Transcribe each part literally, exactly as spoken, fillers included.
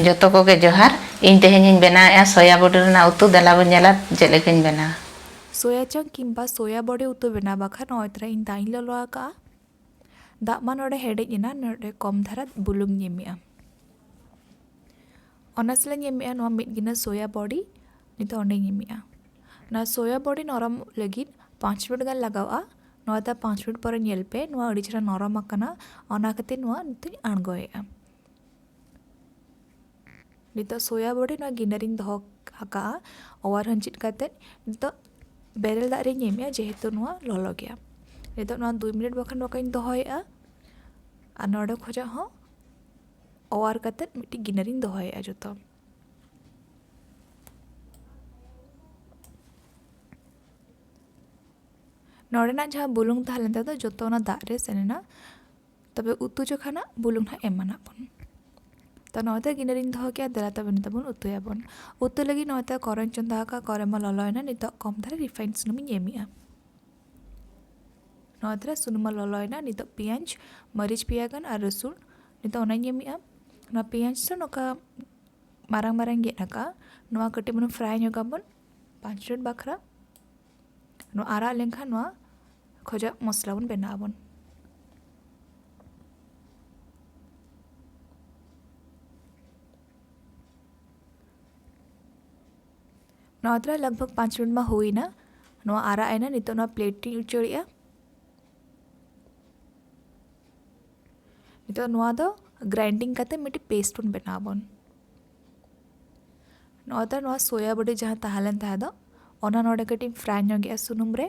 ᱡᱚᱛᱚ ᱠᱚᱜᱮ ᱡᱚᱦᱟᱨ᱾ ᱤᱧ ᱛᱮᱦᱮᱧᱤᱧ ᱵᱮᱱᱟᱣᱮᱫᱼᱟ ᱥᱚᱭᱟ ᱵᱚᱰᱤ ᱨᱮᱱᱟᱜ ᱩᱛᱩ᱾ ᱫᱮᱞᱟ ᱵᱚᱱ ᱧᱮᱞᱟ ᱪᱮᱫ ᱞᱮᱠᱟᱧ ᱵᱮᱱᱟᱣᱟ᱾ ᱥᱚᱭᱟ ᱪᱟᱝ ᱠᱤᱢᱵᱟ ᱥᱚᱭᱟ ᱵᱚᱰᱤ ᱩᱛᱩ ᱵᱮᱱᱟᱣ ᱵᱟᱠᱷᱨᱟ ᱱᱚᱜᱼᱚᱭ ᱛᱚᱨᱟ ᱤᱧ ᱫᱟᱜ ᱤᱧ ᱞᱚᱞᱚ ᱟᱠᱟᱫᱼᱟ᱾ ᱫᱟᱜ ᱢᱟ ᱱᱚᱰᱮ ᱦᱮᱰᱮᱡ ᱮᱱᱟ, ᱱᱚᱰᱮ ᱠᱚᱢ ᱫᱷᱟᱨᱟ ᱵᱩᱞᱩᱝ ᱤᱧ ᱮᱢᱮᱜᱼᱟ᱾ ᱚᱱᱟ ᱥᱟᱞᱟᱜ ᱤᱧ ᱮᱢᱮᱜᱼᱟ ᱱᱚᱣᱟ ᱢᱤᱫ ᱜᱤᱱᱟᱹ ᱥᱚᱭᱟ ᱵᱚᱰᱤ, ᱱᱤᱛᱚᱜ ᱚᱸᱰᱮᱧ ᱮᱢᱮᱜᱼᱟ᱾ ᱱᱚᱣᱟ ᱥᱚᱭᱟ ᱵᱚᱰᱤ ᱱᱚᱨᱚᱢ ᱞᱟᱹᱜᱤᱫ ᱯᱟᱸᱪ ᱢᱤᱱᱤᱴ ᱜᱟᱱ ᱞᱟᱜᱟᱜᱼᱟ᱾ ᱱᱚᱣᱟ ᱫᱚ ᱯᱟᱸᱪ ᱢᱤᱱᱤᱴ ᱯᱚᱨᱮ ᱧᱮᱞ ᱯᱮ, ᱱᱚᱣᱟ ᱟᱹᱰᱤ ᱪᱮᱦᱨᱟ ᱱᱚᱨᱚᱢ ᱟᱠᱟᱱᱟ᱾ ᱚᱱᱟ ᱠᱷᱟᱹᱛᱤᱨ ᱱᱚᱣᱟ ᱱᱤᱛᱚᱜ ᱤᱧ ᱟᱬᱜᱚᱭᱮᱜᱼᱟ᱾ ᱱᱤᱛᱚᱜ ᱥᱚᱭᱟ ᱵᱚᱰᱤ ᱱᱚᱣᱟ ᱜᱤᱱᱟᱹ ᱨᱤᱧ ᱫᱚᱦᱚ ᱟᱠᱟᱜᱼᱟ ᱚᱣᱟᱨ ᱦᱚᱸ ᱪᱮᱫ ᱠᱟᱛᱮᱫ᱾ ᱱᱤᱛᱚᱜ ᱵᱮᱨᱮᱞ ᱫᱟᱜ ᱨᱤᱧ ᱮᱢᱮᱜᱼᱟ, ᱡᱮᱦᱮᱛᱩ ᱱᱚᱣᱟ ᱞᱚᱞᱚ ᱜᱮᱭᱟ᱾ ᱱᱤᱛᱚᱜ ᱱᱚᱣᱟ ᱫᱩᱭ ᱢᱤᱱᱤᱴ ᱵᱟᱠᱷᱟᱱ ᱱᱚᱝᱠᱟᱧ ᱫᱚᱦᱚᱭᱮᱜᱼᱟ᱾ ᱟᱨ ᱱᱚᱰᱮ ᱠᱷᱚᱱᱟᱜ ᱦᱚᱸ ᱚᱣᱟᱨ ᱠᱟᱛᱮᱫ ᱢᱤᱫᱴᱤᱡ ᱜᱤᱱᱟᱹ ᱨᱤᱧ ᱫᱚᱦᱚᱭᱮᱜᱼᱟ ᱡᱚᱛᱚ᱾ ᱱᱚᱰᱮᱱᱟᱜ ᱡᱟᱦᱟᱸ ᱵᱩᱞᱩᱝ ᱛᱟᱦᱮᱸ ᱞᱮᱱ ᱛᱟᱦᱮᱸ ᱫᱚ ᱡᱚᱛᱚ ᱚᱱᱟ ᱫᱟᱜ ᱨᱮ ᱥᱮᱱ ᱮᱱᱟ᱾ ᱛᱚᱵᱮ ᱩᱛᱩ ᱡᱚᱠᱷᱟᱱᱟᱜ ᱵᱩᱞᱩᱝ ᱱᱟᱦᱟᱜ ᱮᱢ ᱢᱟᱱᱟᱜ ᱵᱚᱱ᱾ ᱛᱚ ᱱᱚᱣᱟ ᱫᱚ ᱜᱤᱱᱟᱹ ᱨᱤᱧ ᱫᱚᱦᱚ ᱠᱮᱜᱼᱟ, ᱫᱮᱞᱟ ᱛᱚᱵᱮ ᱱᱤᱛᱚᱜ ᱵᱚᱱ ᱩᱛᱩᱭᱟᱵᱚᱱ᱾ ᱩᱛᱩ ᱞᱟᱹᱜᱤᱫ ᱱᱚᱣᱟ ᱛᱮ ᱠᱚᱨᱮᱧ ᱪᱚᱸᱫᱟ ᱟᱠᱟᱫ, ᱠᱚᱨᱮ ᱢᱟ ᱞᱚᱞᱚᱭᱮᱱᱟ, ᱱᱤᱛᱚᱜ ᱠᱚᱢ ᱫᱷᱟᱨᱟ ᱨᱤᱯᱷᱟᱭᱤᱱᱰ ᱥᱩᱱᱩᱢᱤᱧ ᱮᱢᱮᱜᱼᱟ᱾ ᱱᱚᱣᱟ ᱛᱮ ᱥᱩᱱᱩᱢ ᱢᱟ ᱞᱚᱞᱚᱭᱮᱱᱟ, ᱱᱤᱛᱚᱜ ᱯᱮᱸᱭᱟᱡᱽ, ᱢᱟᱹᱨᱤᱪ ᱯᱮᱭᱟ ᱜᱟᱱ ᱟᱨ ᱨᱟᱹᱥᱩᱱ, ᱱᱤᱛᱚᱜ ᱚᱱᱟᱧ ᱮᱢᱮᱜᱼᱟ᱾ ᱱᱚᱣᱟ ᱯᱮᱸᱭᱟᱡᱽ ᱫᱚ ᱱᱚᱝᱠᱟ ᱢᱟᱨᱟᱝ ᱢᱟᱨᱟᱝ ᱜᱮᱫ ᱟᱠᱟᱫᱼᱟ, ᱱᱚᱣᱟ ᱠᱟᱹᱴᱤᱡ ᱵᱚᱱ ᱯᱷᱨᱟᱭ ᱧᱚᱜᱟᱵᱚᱱ ᱯᱟᱸᱪ ᱢᱤᱱᱤᱴ ᱵᱟᱠᱷᱨᱟ᱾ ᱱᱚᱣᱟ ᱟᱨᱟᱜ ᱞᱮᱱᱠᱷᱟᱱ ᱱᱚᱣᱟ ᱠᱷᱚᱡᱟᱜ ᱢᱚᱥᱞᱟ ᱵᱚᱱ ᱵᱮᱱᱟᱣ ᱟᱵᱚᱱ᱾ ᱱᱚᱣᱟ ᱛᱚᱨᱟ ᱞᱟᱜᱽ ᱵᱷᱟᱜᱽ ᱯᱟᱸᱪ ᱢᱤᱱᱤᱴ ᱢᱟ ᱦᱩᱭᱱᱟ, ᱱᱚᱣᱟ ᱟᱨᱟᱜ ᱮᱱᱟ᱾ ᱱᱤᱛᱚᱜ ᱱᱚᱣᱟ ᱯᱞᱮᱴ ᱨᱤᱧ ᱩᱪᱟᱹᱲᱮᱜᱼᱟ᱾ ᱱᱤᱛᱚᱜ ᱱᱚᱣᱟ ᱫᱚ ᱜᱨᱟᱭᱤᱱᱰᱤᱝ ᱠᱟᱛᱮ ᱢᱤᱫᱴᱤᱡ ᱯᱮᱥᱴ ᱵᱚᱱ ᱵᱮᱱᱟᱣ ᱟᱵᱚᱱ᱾ ᱱᱚᱣᱟ ᱫᱚ ᱱᱚᱣᱟ ᱥᱚᱭᱟ ᱵᱚᱰᱤ ᱡᱟᱦᱟᱸ ᱛᱟᱦᱮᱸ ᱞᱮᱱ ᱛᱟᱦᱮᱸ ᱫᱚ, ᱚᱱᱟ ᱱᱚᱰᱮ ᱠᱟᱹᱴᱤᱡ ᱤᱧ ᱯᱷᱨᱟᱭ ᱧᱚᱜᱮᱜᱼᱟ ᱥᱩᱱᱩᱢ ᱨᱮ᱾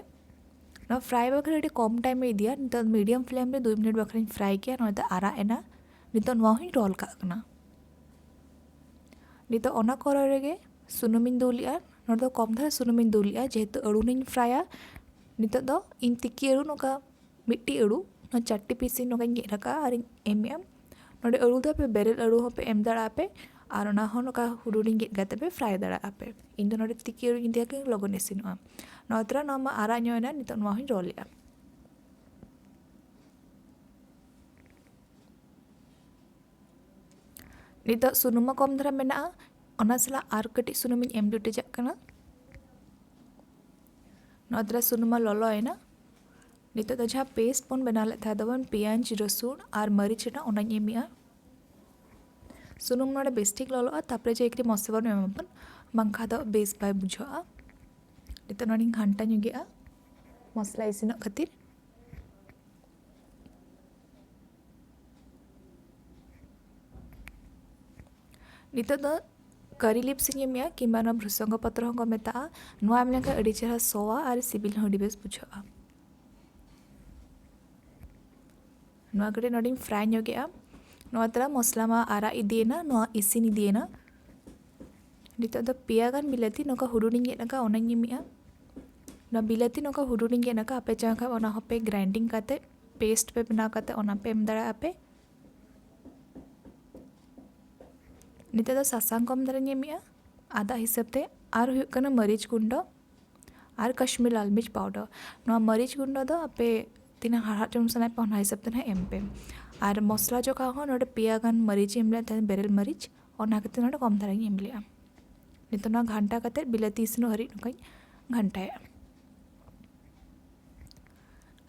ᱱᱚᱣᱟ ᱯᱷᱨᱟᱭ ᱵᱟᱠᱷᱨᱟ ᱟᱹᱰᱤ ᱠᱚᱢ ᱴᱟᱭᱤᱢ ᱮ ᱤᱫᱤᱭᱟ᱾ ᱱᱤᱛᱚᱜ ᱢᱤᱰᱤᱭᱟᱢ ᱯᱷᱞᱮᱢ ᱨᱮ ᱫᱩᱭ ᱢᱤᱱᱤᱴ ᱵᱟᱠᱷᱨᱟᱧ ᱯᱷᱨᱟᱭ ᱠᱮᱜᱼᱟ᱾ ᱱᱚᱣᱟ ᱫᱚ ᱟᱨᱟᱜ ᱮᱱᱟ᱾ ᱱᱤᱛᱚᱜ ᱱᱚᱣᱟ ᱦᱚᱸᱧ ᱨᱳᱞ ᱠᱟᱜ ᱠᱟᱱᱟ᱾ ᱱᱤᱛᱚᱜ ᱚᱱᱟ ᱠᱚᱨᱮ ᱨᱮᱜᱮ ᱥᱩᱱᱩᱢᱤᱧ ᱫᱩᱞᱮᱜᱼᱟ᱾ ᱱᱚᱰᱮ ᱫᱚ ᱠᱚᱢ ᱫᱷᱟᱨᱟ ᱥᱩᱱᱩᱢᱤᱧ ᱫᱩᱞᱮᱜᱼᱟ, ᱡᱮᱦᱮᱛᱩ ᱟᱹᱲᱩ ᱱᱟᱧ ᱯᱷᱨᱟᱭᱟ᱾ ᱱᱤᱛᱚᱜ ᱫᱚ ᱤᱧ ᱛᱤᱠᱤ ᱟᱹᱲᱩ ᱱᱚᱝᱠᱟ ᱢᱤᱫᱴᱤᱡ ᱟᱹᱲᱩ, ᱱᱚᱣᱟ ᱪᱟᱨᱴᱤ ᱯᱤᱥ ᱤᱧ ᱱᱚᱝᱠᱟᱧ ᱜᱮᱫ ᱟᱠᱟᱫᱼᱟ ᱟᱨᱤᱧ ᱮᱢᱮᱜᱼᱟ᱾ ᱱᱚᱰᱮ ᱟᱹᱲᱩ ᱫᱚ ᱟᱯᱮ ᱵᱮᱨᱮᱞ ᱟᱹᱲᱩ ᱦᱚᱸᱯᱮ ᱮᱢ ᱫᱟᱲᱮᱭᱟᱜᱼᱟ ᱯᱮ, ᱟᱨ ᱚᱱᱟ ᱦᱚᱸ ᱱᱚᱝᱠᱟ ᱦᱩᱰᱩᱧ ᱜᱮᱫ ᱠᱟᱛᱮ ᱯᱮ ᱯᱷᱨᱟᱭ ᱫᱟᱲᱮᱭᱟᱜᱼᱟ ᱯᱮ᱾ ᱤᱧ ᱫᱚ ᱱᱚᱰᱮ ᱛᱤᱠᱤ ᱟᱹᱲᱩᱧ ᱤᱫᱤᱭᱟ, ᱠᱤ ᱞᱚᱜᱚᱱ ᱤᱥᱤᱱᱚᱜᱼᱟ᱾ ᱱᱚᱣᱟ ᱛᱚᱨᱟ ᱱᱚᱣᱟ ᱢᱟ ᱟᱨᱟᱜ ᱧᱚᱜ ᱮᱱᱟ, ᱱᱤᱛᱚᱜ ᱱᱚᱣᱟ ᱦᱚᱸᱧ ᱨᱳᱞᱮᱜᱼᱟ᱾ ᱱᱤᱛᱚᱜ ᱥᱩᱱᱩᱢ ᱢᱟ ᱠᱚᱢ ᱫᱷᱟᱨᱟ ᱢᱮᱱᱟᱜᱼᱟ, ᱚᱱᱟ ᱥᱟᱞᱟᱜ ᱟᱨ ᱠᱟᱹᱴᱤᱡ ᱥᱩᱱᱩᱢᱤᱧ ᱮᱢ ᱡᱩᱴᱤᱡᱟᱜ ᱠᱟᱱᱟ᱾ ᱱᱚᱣᱟ ᱫᱷᱟᱨᱟ ᱥᱩᱱᱩᱢ ᱢᱟ ᱞᱚᱞᱚᱭᱮᱱᱟ᱾ ᱱᱤᱛᱚᱜ ᱫᱚ ᱡᱟᱦᱟᱸ ᱯᱮᱥᱴ ᱵᱚᱱ ᱵᱮᱱᱟᱣ ᱞᱮᱫ ᱛᱟᱦᱮᱸ ᱫᱚᱵᱚᱱ ᱯᱮᱸᱭᱟᱡᱽ, ᱨᱟᱹᱥᱩᱱ ᱟᱨ ᱢᱟᱹᱨᱤᱪ ᱨᱮᱱᱟᱜ, ᱚᱱᱟᱧ ᱮᱢᱮᱜᱼᱟ᱾ ᱥᱩᱱᱩᱢ ᱱᱚᱰᱮ ᱵᱮᱥ ᱴᱷᱤᱠ ᱞᱚᱞᱚᱜᱼᱟ, ᱛᱟᱨᱯᱚᱨᱮ ᱡᱮ ᱠᱟᱹᱴᱤᱡ ᱢᱚᱥᱞᱟ ᱵᱚᱱ ᱮᱢᱟᱵᱚᱱ, ᱵᱟᱝᱠᱷᱟᱱ ᱫᱚ ᱵᱮᱥ ᱵᱟᱭ ᱵᱩᱡᱷᱟᱹᱜᱼᱟ᱾ ᱱᱤᱛᱚᱜ ᱱᱚᱰᱮᱧ ᱜᱷᱟᱱᱴᱟ ᱧᱚᱜᱮᱜᱼᱟ ᱢᱚᱥᱞᱟ ᱤᱥᱤᱱᱚᱜ ᱠᱷᱟᱹᱛᱤᱨ᱾ ᱱᱤᱛᱚᱜ ᱫᱚ ᱠᱟᱨᱤ ᱞᱤᱵᱷᱥ ᱤᱧ ᱮᱢᱮᱜᱼᱟ, ᱠᱤᱝᱵᱟ ᱱᱚᱣᱟ ᱵᱷᱨᱩᱥᱚᱝᱜᱚ ᱯᱚᱛᱨᱚ ᱦᱚᱸᱠᱚ ᱢᱮᱛᱟᱜᱼᱟ᱾ ᱱᱚᱣᱟ ᱮᱢ ᱞᱮᱠᱷᱟᱱ ᱟᱹᱰᱤ ᱪᱮᱦᱨᱟ ᱥᱚᱣᱟ ᱟᱨ ᱥᱤᱵᱤᱞ ᱦᱚᱸ ᱟᱹᱰᱤ ᱵᱮᱥ ᱵᱩᱡᱷᱟᱹᱜᱼᱟ᱾ ᱱᱚᱣᱟ ᱠᱟᱹᱴᱤᱡ ᱱᱚᱰᱮᱧ ᱯᱷᱨᱟᱭ ᱧᱚᱜᱮᱜᱼᱟ᱾ ᱱᱚᱣᱟ ᱛᱟᱞᱟ ᱢᱚᱥᱞᱟ ᱢᱟ ᱟᱨᱟᱜ ᱤᱫᱤᱭᱮᱱᱟ, ᱱᱚᱣᱟ ᱤᱥᱤᱱ ᱤᱫᱤᱭᱮᱱᱟ᱾ ᱱᱤᱛᱚᱜ ᱫᱚ ᱯᱮᱭᱟ ᱜᱟᱱ ᱵᱤᱞᱟᱹᱛᱤ ᱱᱚᱝᱠᱟ ᱦᱩᱰᱩᱧ ᱤᱧ ᱜᱮᱫ ᱟᱠᱟᱫ, ᱚᱱᱟᱧ ᱮᱢᱮᱜᱼᱟ᱾ ᱱᱚᱣᱟ ᱵᱤᱞᱟᱹᱛᱤ ᱱᱚᱝᱠᱟ ᱦᱩᱰᱩᱧ ᱤᱧ ᱜᱮᱫ ᱟᱠᱟᱫ, ᱟᱯᱮ ᱪᱟᱦᱟᱣ ᱠᱷᱟᱱ ᱚᱱᱟ ᱦᱚᱸᱯᱮ ᱜᱨᱟᱭᱤᱱᱰᱤᱝ ᱠᱟᱛᱮ, ᱯᱮᱥᱴ ᱯᱮ ᱵᱮᱱᱟᱣ ᱠᱟᱛᱮ ᱚᱱᱟ ᱯᱮ ᱮᱢ ᱫᱟᱲᱮᱭᱟᱜᱼᱟ ᱯᱮ᱾ ᱱᱤᱛᱚᱜ ᱫᱚ ᱥᱟᱥᱟᱝ ᱠᱚᱢ ᱫᱷᱟᱨᱟᱧ ᱮᱢᱮᱜᱼᱟ ᱟᱫᱟ ᱦᱤᱥᱟᱹᱵ ᱛᱮ, ᱟᱨ ᱦᱩᱭᱩᱜ ᱠᱟᱱᱟ ᱢᱟᱹᱨᱤᱪ ᱜᱩᱸᱰᱟᱹ ᱟᱨ ᱠᱟᱥᱢᱤᱨ ᱞᱟᱞ ᱢᱤᱨᱪ ᱯᱟᱣᱰᱟᱨ᱾ ᱱᱚᱣᱟ ᱢᱟᱹᱨᱤᱪ ᱜᱩᱸᱰᱟᱹ ᱫᱚ ᱟᱯᱮ ᱛᱤᱱᱟᱹᱜ ᱦᱟᱲᱦᱟᱫ ᱡᱚᱢ ᱥᱟᱱᱟᱭᱮᱫ ᱯᱮ, ᱚᱱᱟ ᱦᱤᱥᱟᱹᱵ ᱛᱮ ᱱᱟᱦᱟᱜ ᱮᱢ ᱯᱮ᱾ ᱟᱨ ᱢᱚᱥᱞᱟ ᱡᱚᱠᱷᱟ ᱦᱚᱸ ᱱᱚᱰᱮ ᱯᱮᱭᱟ ᱜᱟᱱ ᱢᱟᱹᱨᱤᱪ ᱤᱧ ᱮᱢ ᱞᱮᱫ ᱛᱟᱦᱮᱸᱫ, ᱵᱮᱨᱮᱞ ᱢᱟᱹᱨᱤᱪ, ᱚᱱᱟ ᱠᱷᱟᱹᱛᱤᱨ ᱱᱚᱰᱮ ᱠᱚᱢ ᱫᱷᱟᱨᱟᱧ ᱮᱢ ᱞᱮᱜᱼᱟ᱾ ᱱᱤᱛᱚᱜ ᱱᱚᱣᱟ ᱜᱷᱟᱱᱴᱟ ᱠᱟᱛᱮᱫ ᱵᱤᱞᱟᱹᱛᱤ ᱤᱥᱤᱱᱚᱜ ᱦᱟᱹᱨᱤᱡ ᱱᱚᱝᱠᱟᱧ ᱜᱷᱟᱱᱴᱟᱭᱟ᱾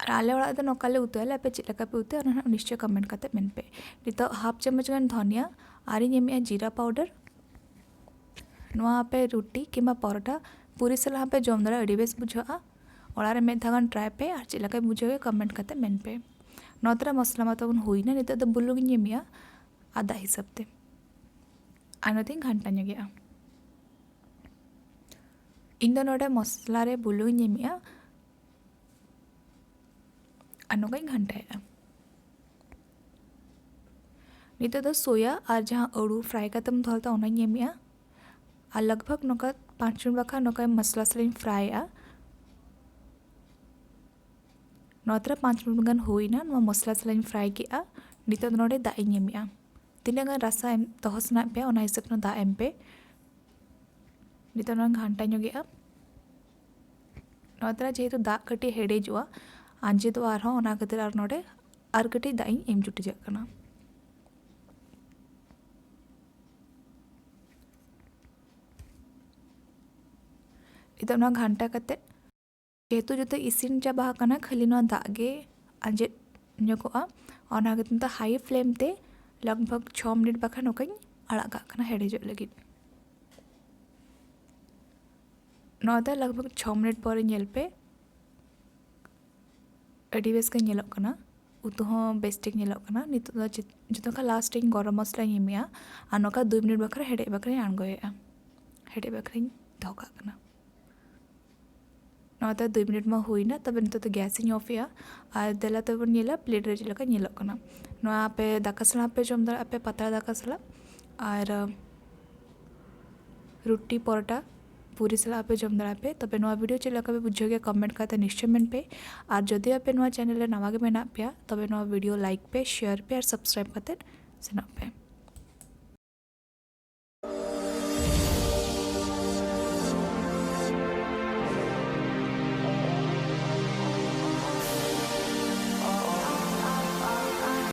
ᱟᱨ ᱟᱞᱮ ᱚᱲᱟᱜ ᱫᱚ ᱱᱚᱝᱠᱟ ᱞᱮ ᱩᱛᱩᱭᱟᱞᱮ, ᱟᱯᱮ ᱪᱮᱫ ᱞᱮᱠᱟ ᱯᱮ ᱩᱛᱩᱭᱟ ᱚᱱᱟ ᱱᱟᱦᱟᱜ ᱱᱤᱥᱪᱚᱭ ᱠᱚᱢᱮᱱᱴ ᱠᱟᱛᱮᱫ ᱢᱮᱱ ᱯᱮ᱾ ᱱᱤᱛᱚᱜ ᱦᱟᱯ ᱪᱟᱢᱚᱪ ᱜᱟᱱ ᱫᱷᱚᱱᱤᱭᱟ ᱟᱨᱤᱧ ᱮᱢᱮᱜᱼᱟ ᱡᱤᱨᱟ ᱯᱟᱣᱰᱟᱨ᱾ ᱱᱚᱣᱟ ᱟᱯᱮ ᱨᱩᱴᱤ ᱠᱤᱝᱵᱟ ᱯᱚᱨᱚᱴᱟ ᱯᱩᱨᱤ ᱥᱟᱞᱟᱜ ᱦᱚᱸᱯᱮ ᱡᱚᱢ ᱫᱟᱲᱮᱭᱟᱜᱼᱟ, ᱟᱹᱰᱤ ᱵᱮᱥ ᱵᱩᱡᱷᱟᱹᱜᱼᱟ᱾ ᱚᱲᱟᱜ ᱨᱮ ᱢᱤᱫ ᱫᱷᱟᱣ ᱜᱟᱱ ᱴᱨᱟᱭ ᱯᱮ ᱟᱨ ᱪᱮᱫ ᱞᱮᱠᱟ ᱵᱩᱡᱷᱟᱹᱣ ᱜᱮ ᱠᱚᱢᱮᱱᱴ ᱠᱟᱛᱮ ᱢᱮᱱ ᱯᱮ᱾ ᱱᱚᱣᱟ ᱛᱚᱨᱟ ᱢᱚᱥᱞᱟ ᱢᱟ ᱛᱟᱵᱚᱱ ᱦᱩᱭᱱᱟ, ᱱᱤᱛᱚᱜ ᱫᱚ ᱵᱩᱞᱩᱝ ᱤᱧ ᱮᱢᱮᱜᱼᱟ ᱟᱫᱟ ᱦᱤᱥᱟᱹᱵ ᱛᱮ᱾ ᱟᱨ ᱱᱚᱛᱮᱧ ᱜᱷᱟᱱᱴᱟ ᱧᱚᱜᱮᱜᱼᱟ᱾ ᱤᱧ ᱫᱚ ᱱᱚᱰᱮ ᱢᱚᱥᱞᱟ ᱨᱮ ᱵᱩᱞᱩᱝ ᱤᱧ ᱮᱢᱮᱜᱼᱟ ᱟᱨ ᱱᱚᱝᱠᱟᱧ ᱜᱷᱟᱱᱴᱟᱭᱮᱜᱼᱟ᱾ ᱱᱤᱛᱚᱜ ᱫᱚ ᱥᱚᱭᱟ ᱟᱨ ᱡᱟᱦᱟᱸ ᱟᱹᱲᱩ ᱯᱷᱨᱟᱭ ᱠᱟᱛᱮᱢ ᱫᱚᱦᱚ ᱞᱮᱫᱟ ᱚᱱᱟᱧ ᱮᱢᱮᱜᱼᱟ᱾ ᱟᱨ ᱞᱟᱜᱽ ᱵᱷᱟᱜᱽ ᱱᱚᱝᱠᱟ ᱯᱟᱸᱪ ᱢᱤᱱᱤᱴ ᱵᱟᱠᱷᱟᱱ ᱱᱚᱝᱠᱟ ᱢᱚᱥᱞᱟ ᱥᱟᱞᱟᱜ ᱤᱧ ᱯᱷᱨᱟᱭᱮᱜᱼᱟ᱾ ᱱᱚᱣᱟ ᱛᱚᱨᱟ ᱯᱟᱸᱪ ᱢᱤᱱᱤᱴ ᱜᱟᱱ ᱦᱩᱭᱱᱟ, ᱱᱚᱣᱟ ᱢᱚᱥᱞᱟ ᱥᱟᱞᱟᱜ ᱤᱧ ᱯᱷᱨᱟᱭ ᱠᱮᱜᱼᱟ᱾ ᱱᱤᱛᱚᱜ ᱫᱚ ᱱᱚᱰᱮ ᱫᱟᱜ ᱤᱧ ᱮᱢᱮᱜᱼᱟ᱾ ᱛᱤᱱᱟᱹᱜ ᱜᱟᱱ ᱨᱟᱥᱟ ᱮᱢ ᱫᱚᱦᱚ ᱥᱟᱱᱟᱭᱮᱫ ᱯᱮᱭᱟ ᱚᱱᱟ ᱦᱤᱥᱟᱹᱵ ᱛᱮ ᱫᱟᱜ ᱮᱢ ᱯᱮ᱾ ᱱᱤᱛᱚᱜ ᱱᱚᱣᱟ ᱜᱷᱟᱱᱴᱟ ᱧᱚᱜᱮᱜᱼᱟ᱾ ᱱᱚᱣᱟ ᱛᱚᱨᱟ ᱡᱮᱦᱮᱛᱩ ᱫᱟᱜ ᱠᱟᱹᱴᱤᱡ ᱦᱮᱰᱮᱡᱚᱜᱼᱟ, ᱟᱸᱡᱮᱫᱚᱜᱼᱟ ᱟᱨᱦᱚᱸ, ᱚᱱᱟ ᱠᱷᱟᱹᱛᱤᱨ ᱟᱨ ᱱᱚᱰᱮ ᱟᱨ ᱠᱟᱹᱴᱤᱡ ᱫᱟᱜ ᱤᱧ ᱮᱢ ᱡᱩᱴᱤᱡᱟᱜ ᱠᱟᱱᱟ᱾ ᱱᱤᱛᱚᱜ ᱱᱚᱣᱟ ᱜᱷᱟᱱᱴᱟ ᱠᱟᱛᱮ, ᱡᱮᱦᱮᱛᱩ ᱡᱚᱛᱚ ᱤᱥᱤᱱ ᱪᱟᱵᱟ ᱟᱠᱟᱱᱟ, ᱠᱷᱟᱹᱞᱤ ᱱᱚᱣᱟ ᱫᱟᱜ ᱜᱮ ᱟᱸᱡᱮᱫ ᱧᱚᱜᱚᱜᱼᱟ, ᱚᱱᱟ ᱠᱷᱟᱹᱛᱤᱨ ᱛᱮ ᱦᱟᱭ ᱯᱷᱞᱮᱢ ᱛᱮ ᱞᱟᱜᱽ ᱵᱷᱟᱜᱽ ᱪᱷᱚ ᱢᱤᱱᱤᱴ ᱵᱟᱠᱷᱟᱱ ᱱᱚᱝᱠᱟᱧ ᱟᱲᱟᱜ ᱠᱟᱜ ᱠᱟᱱᱟ ᱦᱮᱰᱮᱡᱚᱜ ᱞᱟᱹᱜᱤᱫ᱾ ᱱᱚᱣᱟ ᱫᱚ ᱞᱟᱜᱽ ᱵᱷᱟᱜᱽ ᱪᱷᱚ ᱢᱤᱱᱤᱴ ᱯᱚᱨᱮ ᱧᱮᱞ ᱯᱮ, ᱟᱹᱰᱤ ᱵᱮᱥ ᱜᱮ ᱧᱮᱞᱚᱜ ᱠᱟᱱᱟ, ᱩᱛᱩ ᱦᱚᱸ ᱵᱮᱥ ᱴᱷᱤᱠ ᱧᱮᱞᱚᱜ ᱠᱟᱱᱟ᱾ ᱱᱤᱛᱚᱜ ᱫᱚ ᱡᱮ-, ᱡᱚᱛᱚ ᱠᱷᱚᱱ ᱞᱟᱥᱴ ᱨᱮᱧ ᱜᱚᱨᱚᱢ ᱢᱚᱥᱞᱟᱧ ᱮᱢᱮᱜᱼᱟ, ᱟᱨ ᱱᱚᱝᱠᱟ ᱫᱩᱭ ᱢᱤᱱᱤᱴ ᱵᱟᱠᱷᱨᱟ ᱦᱮᱰᱮᱡ ᱵᱟᱠᱷᱨᱟᱧ ᱟᱬᱜᱚᱭᱮᱜᱼᱟ, ᱦᱮᱰᱮᱡ ᱵᱟᱠᱷᱨᱟᱧ ᱫᱚᱦᱚ ᱠᱟᱜ ᱠᱟᱱᱟ᱾ ᱱᱚᱣᱟ ᱫᱚ ᱫᱩᱭ ᱢᱤᱱᱤᱴ ᱢᱟ ᱦᱩᱭᱱᱟ, ᱛᱚᱵᱮ ᱱᱤᱛᱚᱜ ᱫᱚ ᱜᱮᱥ ᱤᱧ ᱚᱯᱷ ᱮᱜᱼᱟ᱾ ᱟᱨ ᱫᱮᱞᱟ ᱛᱚᱵᱮ ᱵᱚᱱ ᱧᱮᱞᱟ ᱯᱞᱮᱴ ᱨᱮ ᱪᱮᱫ ᱞᱮᱠᱟ ᱧᱮᱞᱚᱜ ᱠᱟᱱᱟ᱾ ᱱᱚᱣᱟ ᱟᱯᱮ ᱫᱟᱠᱟ ᱥᱟᱞᱟᱜ ᱯᱮ ᱡᱚᱢ ᱫᱟᱲᱮᱭᱟᱜᱼᱟ, ᱟᱯᱮ ᱯᱟᱛᱲᱟ ᱫᱟᱠᱟ ᱥᱟᱞᱟᱜ, ᱟᱨ ᱨᱩᱴᱤ, ᱯᱚᱨᱚᱴᱟ, ᱯᱩᱨᱤ ᱥᱟᱞᱟᱜ ᱯᱮ ᱡᱚᱢ ᱫᱟᱲᱮᱭᱟᱜᱼᱟ ᱯᱮ᱾ ᱛᱚᱵᱮ ᱱᱚᱣᱟ ᱵᱷᱤᱰᱤᱭᱳ ᱪᱮᱫ ᱞᱮᱠᱟ ᱯᱮ ᱵᱩᱡᱷᱟᱹᱣ ᱠᱮᱫᱟ, ᱠᱚᱢᱮᱱᱴ ᱠᱟᱛᱮ ᱱᱤᱥᱪᱚᱭ ᱢᱮᱱ ᱯᱮ᱾ ᱟᱨ ᱡᱩᱫᱤ ᱟᱯᱮ ᱱᱚᱣᱟ ᱪᱮᱱᱮᱞ ᱨᱮ ᱱᱟᱣᱟ ᱜᱮ ᱢᱮᱱᱟᱜ ᱯᱮᱭᱟ, ᱛᱚᱵᱮ ᱱᱚᱣᱟ ᱵᱷᱤᱰᱤᱭᱳ ᱞᱟᱭᱤᱠ ᱯᱮ, ᱥᱮᱭᱟᱨ ᱯᱮ ᱟᱨ ᱥᱟᱵᱥᱠᱨᱟᱭᱤᱵ ᱠᱟᱛᱮ ᱥᱮᱱᱚᱜ ᱯᱮ᱾